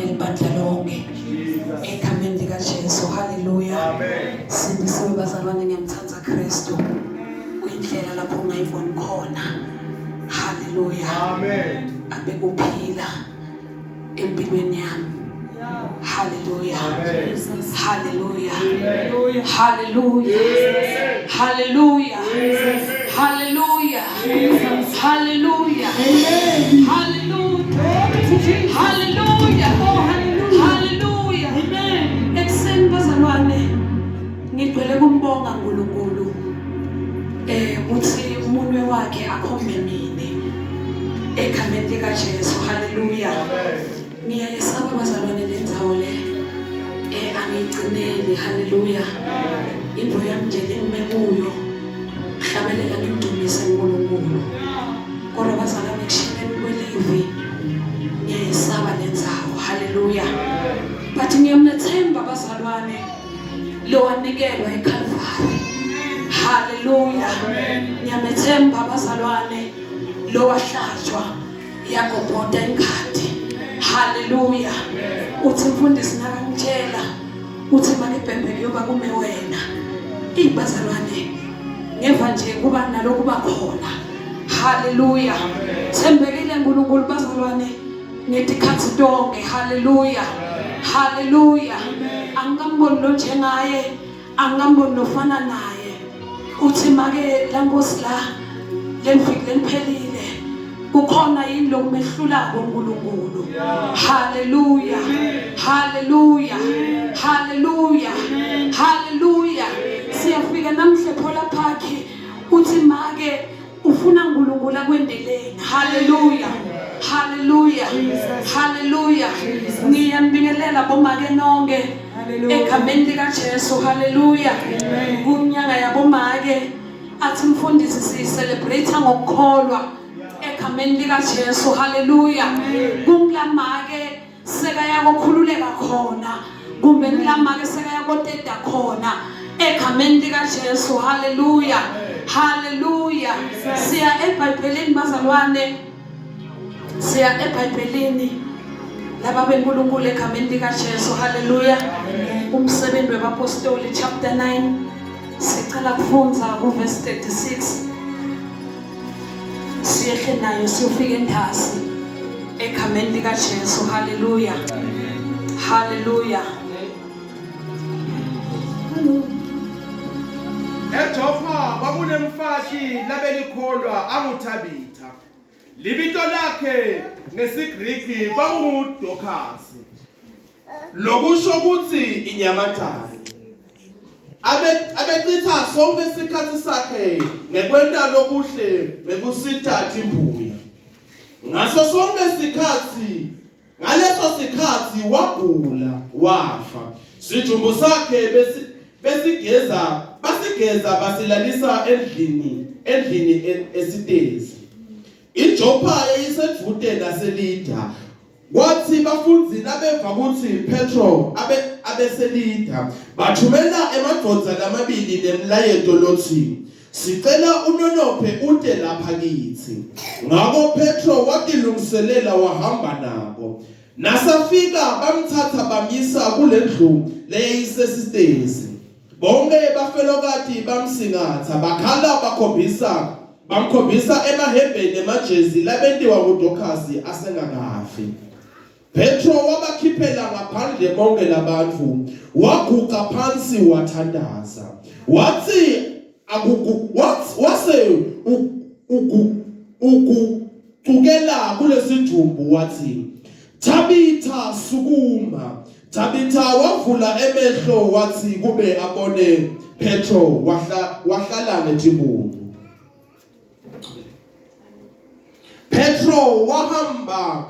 nelibandla lonke egameni likaJesu. Haleluya. Sindisiwe bazalwane, ngiyamthanda Kristu. Uyindlela lapho ungayiboni khona. Haleluya. Amen. Abekuphila empilweni yami. Haleluya. Haleluya. Haleluya. Haleluya. Haleluya. Haleluya. Haleluya. Haleluya. Haleluya. Ekuseni bazalwane ngigcwele kumbonga uNkulunkulu eh uthi umunwe wakhe akhombe mina egameni lika Jesu. Haleluya. Ngiyayesaba bazalwane le ndzawo le eh angiyigcineli. Haleluya. Indlu yami nje lengime kuyo hlabelela ngimdumise uNkulunkulu. Kodwa bazalwane ekushiyeni kwelivi ngiyayesaba le ndzawo. Haleluya. But ngiyamethemba bazalwane lowanikelwa eCalvary. Haleluya. Ngiyamethemba bazalwane lowahlatshwa yagobhoda ingadi. Haleluya. Uthi mfundisi nakangitshela uthi makibhebhe kuyoba kume wena. Ibazalwane ngeva nje kuba nalokuba khona. Haleluya. Thembekile uNkulunkulu bazalwane ngetikhatsi tonke. Haleluya. Haleluya. Angikamboni lo njengaye, angikamboni lofana naye. Uthi make lankosi la leliviki leliphelile kukhona yini lokumehlulako uNkulunkulu. Haleluya. Haleluya. Haleluya. Haleluya. Siyafika namhla ePhola Park uthi make ufuna uNkulunkulu akwendeleni. Haleluya. Haleluya. Haleluya. Ngiyambingelela bomake nonke egameni lika Jesu. Haleluya. Kunyanga yabomake athi mfundisi si celebrate ngokukholwa egameni lika Jesu. Haleluya. Kungilamake sekayakokhululeka khona kumbe ngilamake sekayakoteda khona egameni likaJesu. Haleluya, haleluya. Siya eBhayibhelini bazalwane, siya eBhayibhelini laba beNkulunkulu egameni likaJesu. Haleluya. Umsebenzi webapostoli chapter 9 sicela kufunza kuverse 36 siyehle nayo siyofika entasi egameni likaJesu. Haleluya, haleluya. EJopa kwakunemfati labelikholwa anguThabitha. Libito lakhe ngesiGriki kwakunguDokhasi. Lokusho kutsi inyamatane. Abe abecitha sonke isikhatsi sakhe ngekwenta lokuhle nekusita timbuya. Ngaso sonke sikhatsi ngaleso sikhatsi wagula wafa. Sidumbu sakhe besi besigeza basigeza basilalisa endlini endlini esitezi. IJopha yayisedvute naseLida. Kwathi bafundzi nabeva kutsi Petro abe abeselida, bathumela emadvodza lamabili nemlayeto lotsi, Sicela unonophe ute lapha kitsi. Ngako Petro watilungiselela wahamba nabo. Nasafika bamtsatsa bamyisa kulendlu leyayisesitezi. Bonke bafelokati bamsingatsa bakhala bakhombisa bamkhombisa emahembe nemajezi labentiwa nguDokhasi asengakafi. Petro wabakhiphela ngaphandle bonke labantfu, waguca phansi wathandaza. Watsi akugu watsi wase ugu ugucukela kulesidvumbu watsi Thabitha sukuma. Thabitha wavula emehlo watsi kube abone Petro wahla wahlala ngetibunu. Petro wahamba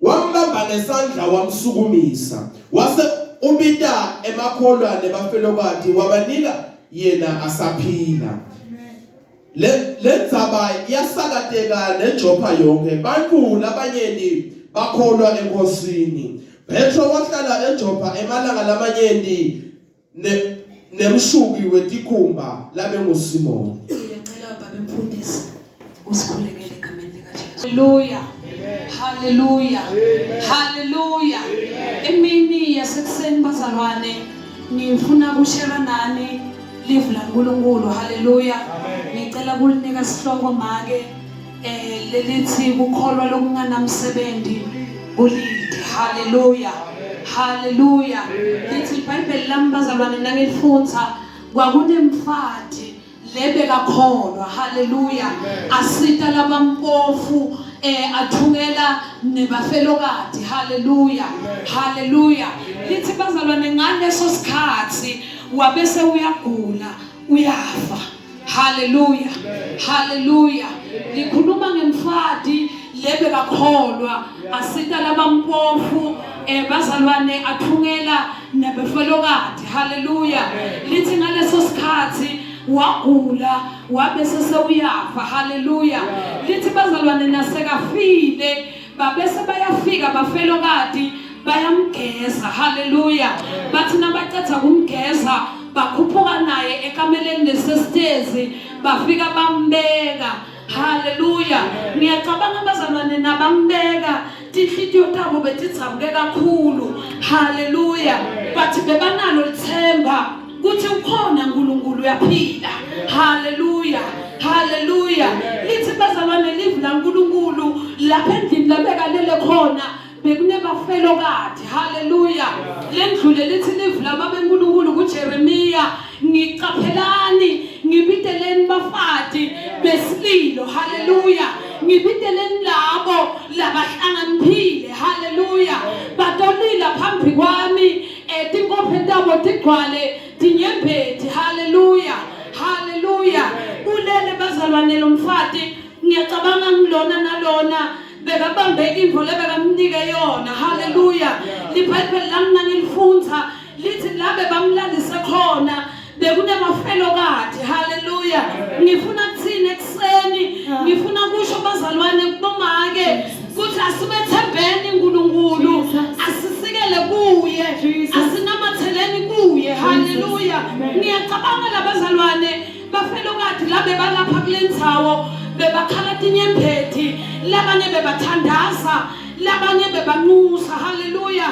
wambamba ngesandla wamsukumisa wase ubita emakholwa nebafelokati wabanika yena asaphila. Le lendzaba yasakateka neJopha yonkhe bantfu labanyenti bakholwa eNkhosini. Petro wahlala eJopha emalanga lamanyenti ne nemshuki wetikhumba labenguSimoni. Ngiyacela baba mfundisi usikhulekele egameni likaJesu. Haleluya. Haleluya. Haleluya. Ngifuna kushare nani live laNkulunkulu. Haleluya. Ngicela kulinika sihloko make eh lelithi kukholwa lokunganamsebenzi kulide. Haleluya. Haleluya. Lithi iBhayibheli lami bazalwane nangilifundza kwakunemfati lebekakholwa haleluya asita labampofu eh athungela nebafelokati haleluya haleluya lithi bazalwane ngaleso sikhathi wabese uyagula uyafa haleluya haleluya likhuluma ngemfati lebekakholwa asita labampofu eh bazalwane athungela nebefelokati haleluya lithi ngaleso sikhathi wagula wabese sewuyafa haleluya lithi bazalwane nasekafile babese bayafika bafelokati bayamgeza haleluya bathi nabaceda kumgeza bakhuphuka naye ekameleni lesesitezi bafika bambeka Haleluya. Ngiyacabanga abazalwane nabambeka tinhlitiyo tabo betidzabuke kakhulu. Haleluya. But bebanalo lithemba kuthi ukhona uNkulunkulu uyaphila. Haleluya. Haleluya. Lithi bazalwane live laNkulunkulu lapha endlini labekalele khona bekunebafelokati haleluya lendlule lithi live lababenkulunkulu kuJeremiya ngiqaphelani ngibiteleni bafati besililo haleluya ngibiteleni labo labahlanganiphile haleluya batolila phambi kwami eh tinkophe tabo tigcwale tinyembeti haleluya haleluya ulele bazalwane lomfati ngiyacabanga ngilona nalona bekabambe intfo lebekamnike yona haleluya libhayibheli lami nangilifundza lithi la bebamlalise khona bekunebafelokati haleluya ngifuna kuthini ekuseni ngifuna kusho bazalwane kubomake kuthi asibethembeni uNkulunkulu asisikele kuye asinamatheleni kuye haleluya ngiyacabanga labazalwane Bafelokati la bebalapha kule ndzawo bebakhala tinyembeti labanye bebathandaza labanye bebanxusa haleluya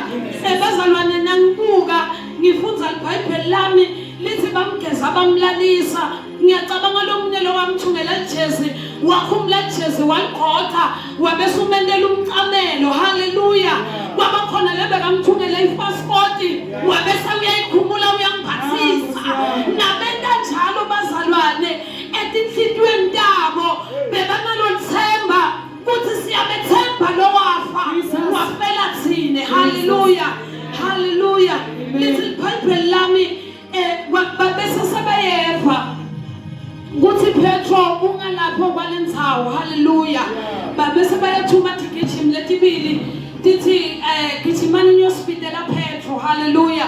ebazalwane nangibuka ngifundza libhayibheli lami lithi bamgeza bamlalisa ngiyacabanga lomunye lo wamthungela lijezi wakhumula lijezi waligoqa wabese umentela umcamelo haleluya kwaba khona lebekamthungele ifasikoti wabese uyayikhumula uyambhathisa nabenta njalo bazalwane etinhlitiyweni tabo bebanalo lithemba kuthi siyabethemba lowafa wafela thine haleluya haleluya lithi libhayibheli lami eh babese sebayeva kuthi Petro ungalapho kwalendzawo haleluya babese bayathuma tigijimi letibili tithi eh gijimani niyosibitela Petro haleluya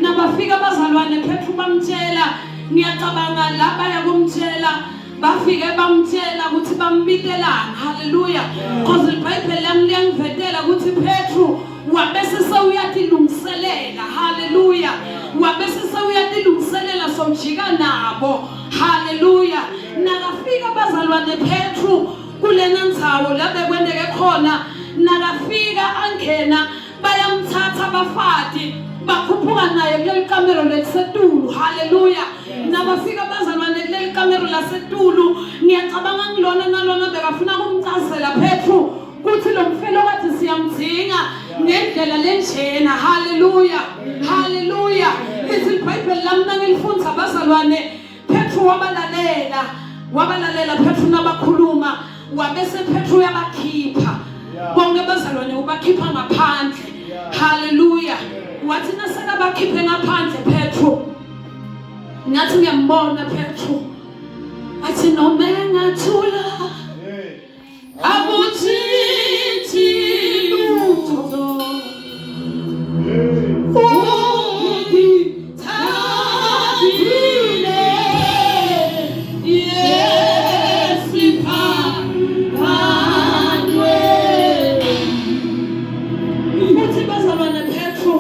nabafika bazalwane Petro bamtshela ngiyacabanga la baya kumtshela bafike bamtshela ukuthi bambitelani haleluya cause iBhayibheli lami liyangivetela ukuthi Petro wabese sewuyatilungiselela haleluya wabese sewuyatilungiselela sowujika nabo haleluya nakafika bazalwane Petru kulena ndzawo la bekwenteke khona nakafika angena bayamthatha abafati bakhuphuka naye kuleli kamero lelisetulu haleluya nabafika bazalwane kuleli kamero lasetulu ngiyacabanga ngilona nalona bekafuna kumchazela Petru kuthi lo mfelokati siyamdzinga ngendlela lenjena haleluya haleluya lithi libhayibheli lami nangilifundza bazalwane Petru wabalalela wabalalela Petru nabakhuluma wabese Petru uyabakhipha bonke bazalwane ubakhipha ngaphandle haleluya wathi nasekabakhiphe ngaphandle Petru ngathi ngiyambona Petru athi noma engathula Akuthinti lutho Ungithathile Yesiphambanweni Uthi bazalwane Petro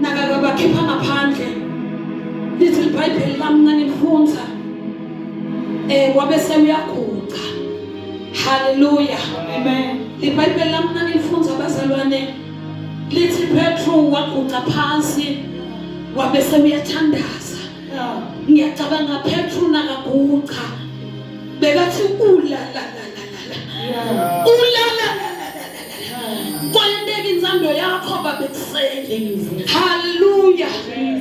nakakabakhipha ngaphandle lithi iBhayibheli lami nangilifundza eh wabe sewuyaguqa haleluya amen libhayibheli lami nangilifundza bazalwane lithi Petru waguqa phansi Wabese uyathandaza. Ngiyacabanga Petru nakaguca bekathi ula la la la la la. Ula la la la la la. Kwenteka intsando yakho babekusele. Hallelujah.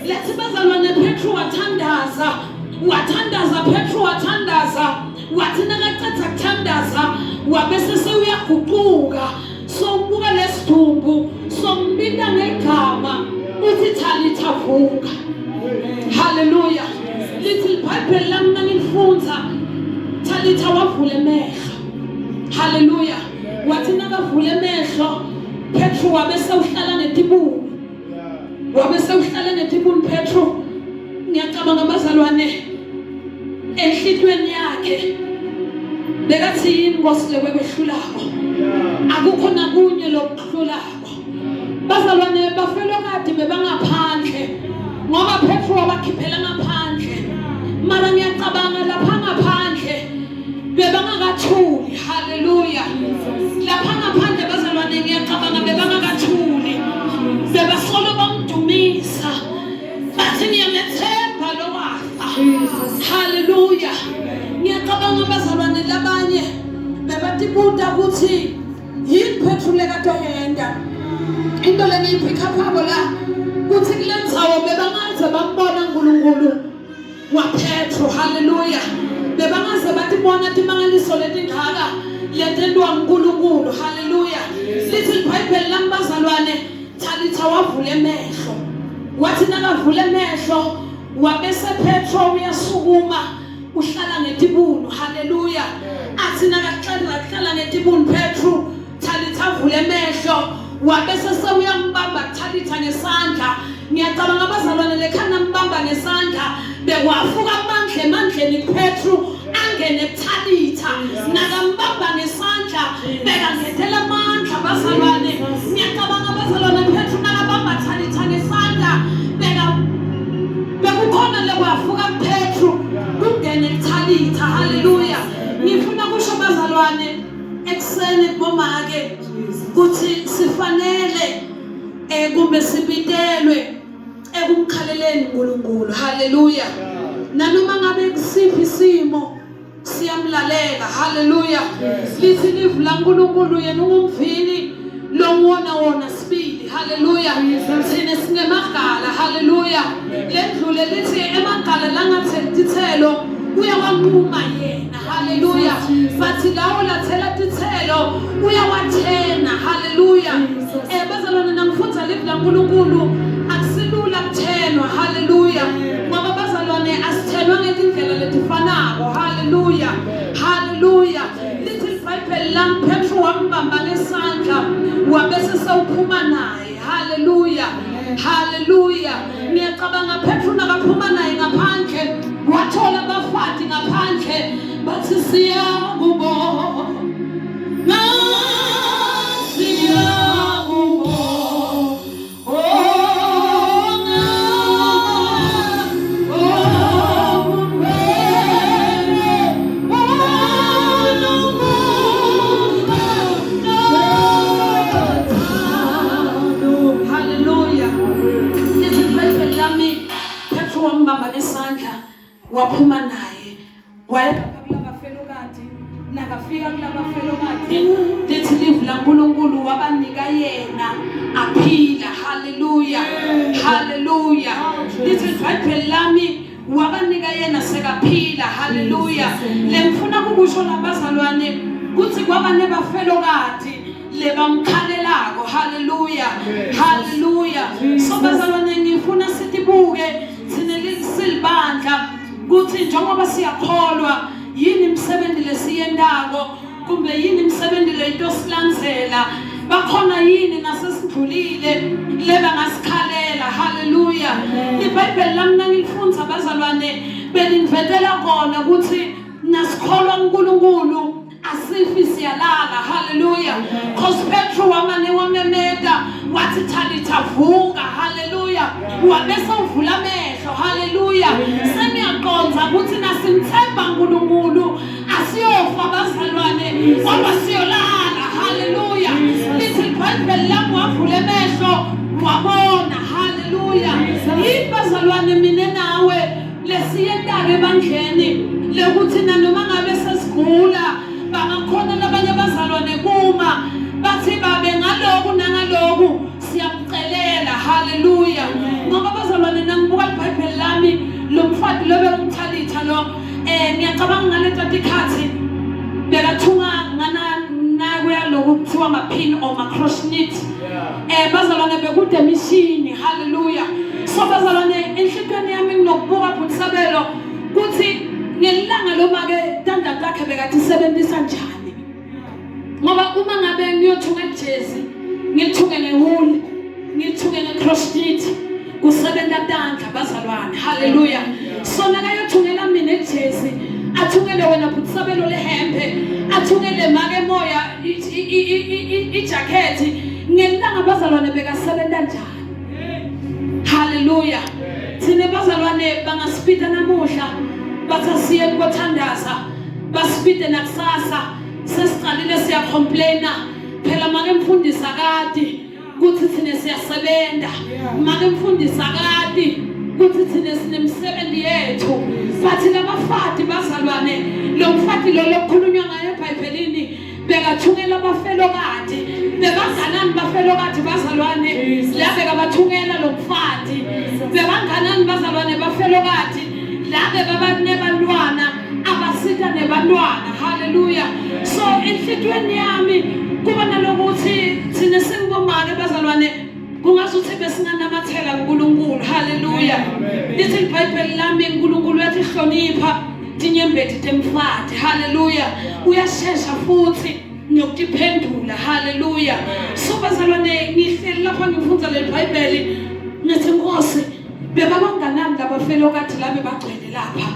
Lethi bazalwane Petru wathandaza. Wathandaza Petru wathandaza. Wathi nakacedza kuthandaza wabese sewuyaguquka. Sowubuka lesidumbu sombita ngegama uthi thalitha vuka. Hallelujah. Lithi iBhayibheli lami nangilifundza Thalitha wavula emehlo. Hallelujah. Wathi nakavula emehlo Petru wabe sewuhlala ngetibunu. Wabe sewuhlala ngetibunu Petru. Ngiyacabanga abazalwane enhlitweni yakhe bekathi yini Nkosi lekwehlulako. Akukho nakunye lokuhlulako. Bazalwane bafelokade bebangaphandle ngoba Petru wabakhiphela ngaphandle. Mara ngiyacabanga lapha ngaphandle bebangakathuli. Haleluya. Lapha ngaphandle bazalwane ngiyacabanga bebangakathuli. Bebasolo bamdumisa. Bathi ngiyamethemba lo wafa. Haleluya. Ngiyacabanga bazalwane labanye bebatibuta ukuthi yini Petru lekatoyenda into lengiyiphikhaphako la kuthi kule ndzawo bebangaze bambona uNkulunkulu waPetru haleluya bebangaze batibona timangaliso letingaka letentiwa nguNkulunkulu haleluya lithi iBhayibheli lami bazalwane Thalitha wavula emehlo wathi nakavula emehlo wabese Petro uyasukuma uhlala ngetibunu haleluya athi nakaxela kuhlala ngetibunu Petru Thalitha avule emehlo wabese sewuyambamba Thalitha ngesandla ngiyacabanga abazalwane lekhana mbamba ngesandla bekwafuka amandla emandleni kuPetru angene kuThalitha nakambamba ngesandla bekangethela amandla bazalwane ngiyacabanga abazalwane Petru nakabamba Thalitha ngesandla beka bekukhona lekwavuka kuPetru kungene kuThalitha haleluya ngifuna kusho bazalwane ekuseni kubomake kuthi sifanele eh kumbe sibitelwe ekumkhaleleni uNkulunkulu haleluya nanoma ngabe kusiphi isimo siyamlalela haleluya lithi livu laNkulunkulu yena ungumvini lowona wona sibili haleluya thina singemagala haleluya lendlule lithi emagala langatheli tithelo uyawanquma yena haleluya bathi lawo lathela tithelo uyawathena haleluya eh bazalwane nangifundza livi laNkulunkulu akusilula kuthenwa haleluya ngoba bazalwane asithenwa ngetindlela letifanako haleluya haleluya lithi iBhayibheli lami Petru wambamba ngesandla wabese sewuphuma naye haleluya haleluya ngiyacabanga Petru nakaphuma naye ngaphandle wathola abafati ngaphandle bathi siyakubona Hallelujah. Lithi iBhayibheli lami Petru wambamba ngesandla waphuma naye waya kulabafelokati nakafika kulabafelokati lithi livu laNkulunkulu wabanika yena aphila haleluya haleluya lithi iBhayibheli lami wabanika yena sekaphila haleluya lengifuna kukusho labazalwane kuthi kwaba nebafelokati lebamkhalelako haleluya haleluya so bazalwane ngifuna sitibuke thina silibandla kuthi njengoba siyakholwa yini imisebenzi lesiyendako kumbe yini imisebenzi lento silandzela bakhona yini nasesindlulile lebangasikhalela haleluya iBhayibheli lami nangilifundza bazalwane belingivetela kona ukuthi nasikholwa uNkulunkulu asifi siyalala haleluya cause Petro wamane wamemeta wathi Thalitha vuka haleluya wabese uvula amehlo haleluya sengiyaqonda ukuthi nasimthemba uNkulunkulu asiyofa bazalwane kodwa siyolala haleluya lithi iBhayibheli lami wavula emehlo wabona haleluya yini. bazalwane mina nawe lesiyentake ebandleni lekuthi nanoma ngabe sesigula bangakhona labanye bazalwane kuma bathi babe ngaloku nangaloku siyakucelela. Haleluya. Ngoba bazalwane nangibuka iBhayibheli lami lo mfati lo bekungithalitha lo ngiyacabanga ngaleta tikhathi bekathunga ngana nakuya lokhu kuthiwa ma-pin or ma-cross knit. Bazalwane bekude emishini. Haleluya. So bazalwane enhlitweni yami nginokubuka bhutisabelo kuthi ngelanga loma-ke tandla takhe bekatisebentisa njani. Ngoba uma ngabe ngiyothunga ijezi ngilithunge ngewuli ngilithunge nge-cross knit kusebenza tandla bazalwane. Haleluya. So nakayothungela mina ijezi athungele wena bhutisabelo lehempe athungele make moya ijakhethi ngelanga bazalwane bekasebenza njani. Haleluya. Thina bazalwane bangasipita namuhla bathi asiyeni kothandaza basipite nakusasa sesiqalile siyacomplaina phela make mfundisi akati kuthi thina siyasebenza make mfundisi akati kuthi thina sinemsebenzi yethu bathi labafati bazalwane lo mfati lo lokukhulunywa ngaye eBhayibhelini bekathungela abafelokati bebanganani bafelokati bazalwane la bekabathungela lo mfati bebanganani bazalwane bafelokati la bebabanebantwana abasita nebantwana. Haleluya. So enhlitweni yami kuba nalokuthi thina singibomake bazalwane kungazuthi besinganamathela kuNkulunkulu. Haleluya. Lithi iBhayibheli lami uNkulunkulu uyatihlonipha tinyembeti temfati. Haleluya. Uyashesha futhi nokutiphendula. Haleluya. So bazalwane ngihleli lapha ngifundza leli Bhayibheli ngithi Nkosi bebabanganani labafelokati labe bagcwele lapha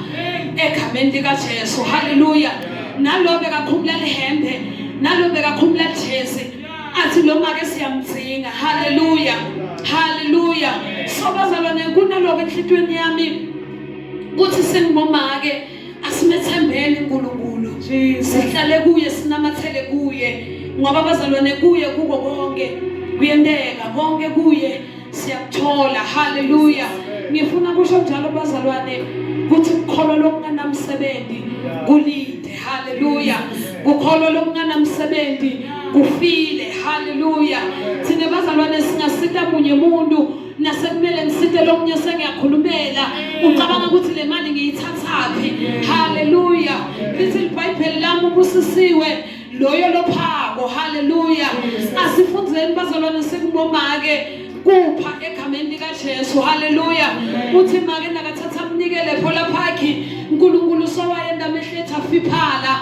egameni likaJesu. Haleluya. Nalo bekakhumula lihembe nalo bekakhumula lijezi athi lo make siyamdzinga. Haleluya. Haleluya. So bazalwane kunaloko enhlitweni yami kuthi singibomake asimethembeni uNkulunkulu sihlale kuye sinamathele kuye ngoba bazalwane kuye kuko konke kuyenteka konke kuye siyakuthola. Haleluya. Ngifuna kusho njalo bazalwane kuthi ukukholwa lokunganamsebenzi kulide. Haleluya. Kukholwa lokunganamsebenzi kufile. Haleluya. Thina bazalwane singasita munye umuntu nasekumele ngisite lomunye sengiyakhulumela ucabanga ukuthi le mali ngiyithathaphi. Haleluya. Lithi iBhayibheli lami ubusisiwe loyo lophako. Haleluya. Asifundzeni bazalwane sikubomake kupha egameni likaJesu. Haleluya. Uthi make nakathatha amnikele phola phakhi uNkulunkulu sowayenda amehletha afiphala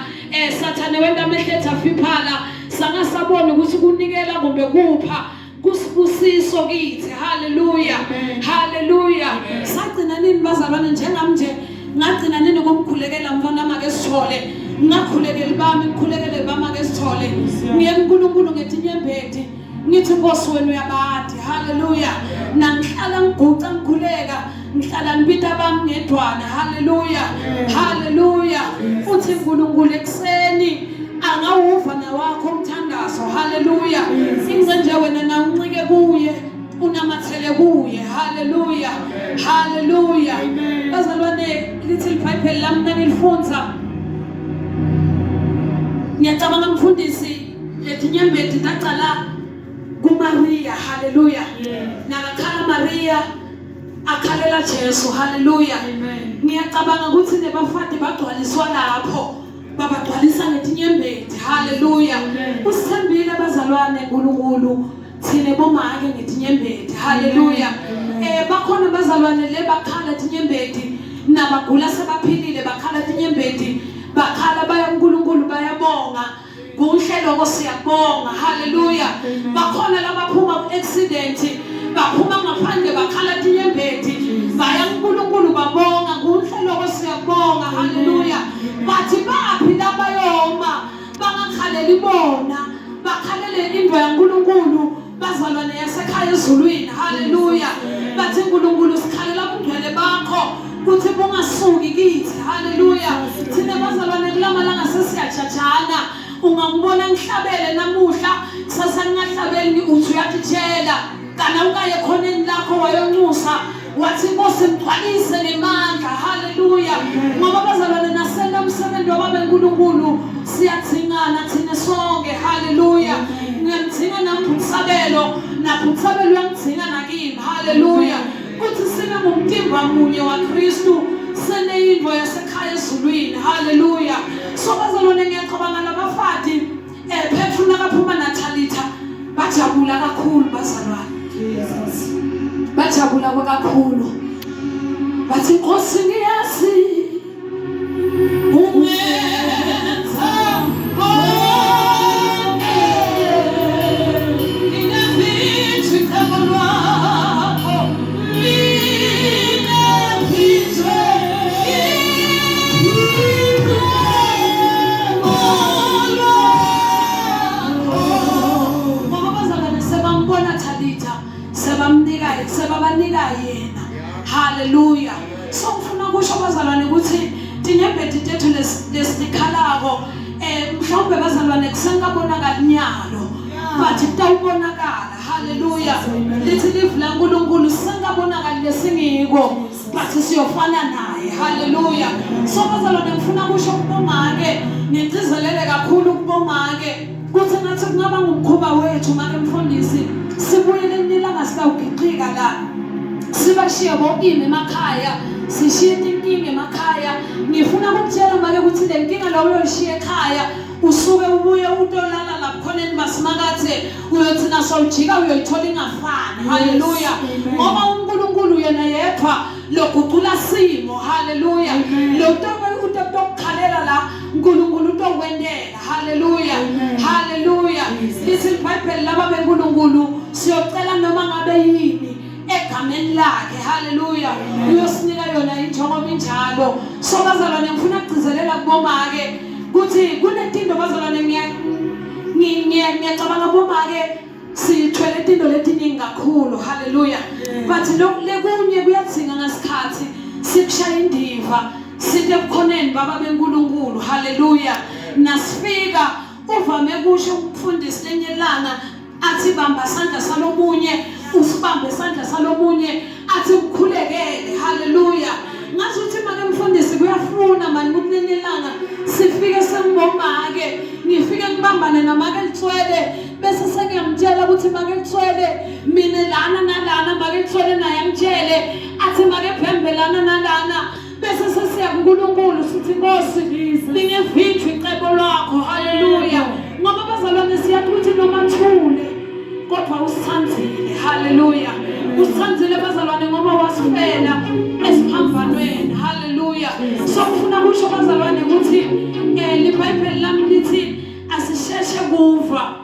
sathane wenda amehletha afiphala sangasabona ukuthi kunikela kumbe kupha kusibusiso kithi. Haleluya. Haleluya. Sagcina nini bazalwane njengami nje ngagcina nini ukumkhulekela mfana make sithole ngakhulekeli bami ngikhulekele bami ke sithole ngiye kuNkulunkulu ngetinyembeti ngithi Nkosi wena uyabadi. Haleluya. Nangihlala ngiguca ngikhuleka ngihlala ngibita bami ngedwana. Haleluya. Haleluya. Uthi uNkulunkulu ekuseni angawuva nawakho umthandazo. Haleluya. Ince nje wena na uncike kuye unamathele kuye. Haleluya. Haleluya. Bazalwane lithi iBhayibheli lami nangilifunza ngiyacabanga mfundisi letinyembeti tacala kuMaria. Haleluya. Nakakhala Maria akhalela Jesu. Haleluya. Ngiyacabanga ukuthi nebafati bagcwaliswa lapho babagcwalisa ngetinyembeti. Haleluya. Usithembile bazalwane uNkulunkulu thine bomake ngetinyembeti. Haleluya. Bakhona bazalwane le bakhala tinyembeti nabagula sebaphilile bakhala tinyembeti bakhala baya kuNkulunkulu bayabonga kuhle lokho siyabonga. Haleluya. Bakhona labaphuma ku-accident baphuma ngaphandle bakhala tinyembeti baya kuNkulunkulu babonga kuhle lokho siyabonga. Haleluya. Bathi baphi labayoma bangakhaleli bona bakhalele indlu yaNkulunkulu bazalwane yasekhaya ezulwini. Haleluya. Bathi uNkulunkulu sikhalela ubungcwele bakho kuthi bungasuki kithi. Haleluya. Thina bazalwane kulamalanga sesiyajajana ungangibona ngihlabele namuhla kusasa ngingahlabeli uthi uyatitshela kana ukaye khoneni lakho wayonxusa Wathi Nkosi mgcwalise ngemandla. Haleluya. Ngoba bazalwane nasenta umsebenzi wababa uNkulunkulu siyadzingana thina sonke. Haleluya. Ngiyamdzinga nami Bhutisabelo, naBhutisabelo uyangidzinga nakimi. Haleluya. Kuthi sibe ngumtimba munye waKristu sene into yasekhaya ezulwini. Haleluya. So bazalwane ngiyacabanga labafati Eh Petru nakaphuma naThalitha bajabula kakhulu bazalwane. Jesus. Bajabula kakhulu. Bathi Nkosi ngiyazi ungenza konke ngingavinjwa icebo lwakho lingavinjwe Ngoba bazalwane sebambona Thalitha sebamnika sebabanika yena. Haleluya. So ngifuna kusho bazalwane ukuthi tinyembeti tethu lesitikhalako eh mhlawumbe bazalwane kusenkabonakala nyalo but kutawubonakala. Haleluya. Lithi live laNkulunkulu senkabonakala lesingiko. but siyofana naye haleluya so bazalwane ngifuna kusho kubomake ngigcizelele kakhulu kubomake kuthi ngathi kungaba ngumkhuba wethu make mfundisi sibuye lelinye ilanga sitawugiqika la sibashiye bo-ini emakhaya sishiye tinkinga emakhaya ngifuna ukukutshela make ukuthi le nkinga la uyoyishiya ekhaya usuke ubuye utolala labukhoneni basimakathe uyothi nasawujika uyoyithola ingafani haleluya ngoba uNkulunkulu yena yedwa logucula simo haleluya lo utokukhalela la uNkulunkulu utokwentela haleluya haleluya lithi iBhayibheli laba beNkulunkulu siyocela noma ngabe yini egameni lakhe haleluya uyosinika yona injongo injalo so bazalwane ngifuna kugcizelela kubomake kuthi kunetinto bazalwane ngiyacabanga bomake sithwele tinto letiningi kakhulu haleluya but lekunye kuyadzinga ngasikhathi sikushaya indiva site ebukhoneni baba beNkulunkulu haleluya nasifika uvame kusho umfundisi lenye ilanga athi bamba sandla salomunye usibambe sandla salomunye athi ukhulekele haleluya ngazi ukuthi make mfundisi kuyafuna mani ukuthi lenye ilanga sifike sengibomake ngifike ngibambane namake litswele bese sengiyamtshela ukuthi make litswele mina lana nalana make litswele naye angitshele athi make bhembe lana nalana bese sesiya kuNkulunkulu sithi Nkosi lingevinjwe icebo lwakho haleluya ngoba bazalwane siyathi ukuthi noma thule kodwa usithandile haleluya usithandile bazalwane ngoba wasifela esiphambanweni haleluya so ngifuna kusho bazalwane ukuthi eh liBhayibheli lami lithi asisheshe kuva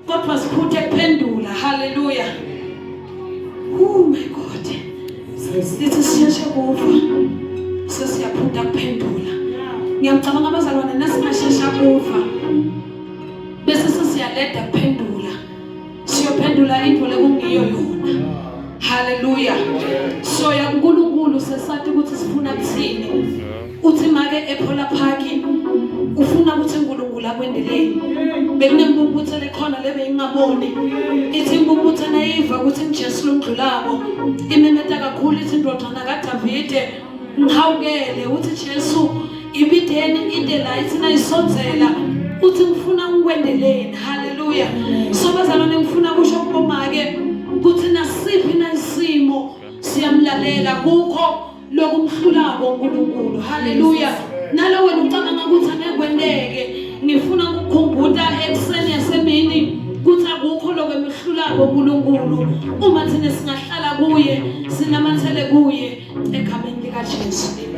kodwa siphuthe kuphendula haleluya oh my god lithi sisheshe kuva sesiyaphutha kuphendula ngiyamcabanga abazalwane nasingashesha kuva bese sesiyaleda kuphendula siyophendula into lekungiyo yona haleluya soya kuNkulunkulu sesathi ukuthi sifuna kuthini uthi make ephola park ufuna ukuthi uNkulunkulu akwendeleni bekunempumputhe lekhona lebe ingaboni ithi impumputhe nayiva ukuthi uJesu lomdlulako imemeta kakhulu ithi indodana kaDavide ngihawukele uthi Jesu ibideni ide la ithi nayisondzela uthi ngifuna ngikwendeleni haleluya so bazalwane ngifuna kusho kubomake ukuthi nasiphi na isimo siyamlalela kukho lokumhlulako uNkulunkulu haleluya nalo wena ucabanga ukuthi angeke kwenteke ngifuna ukukhumbuta ekuseni yasemini kuthi akukho lokwemihlulako uNkulunkulu uma thina singahlala kuye sinamathele kuye egameni likaJesu.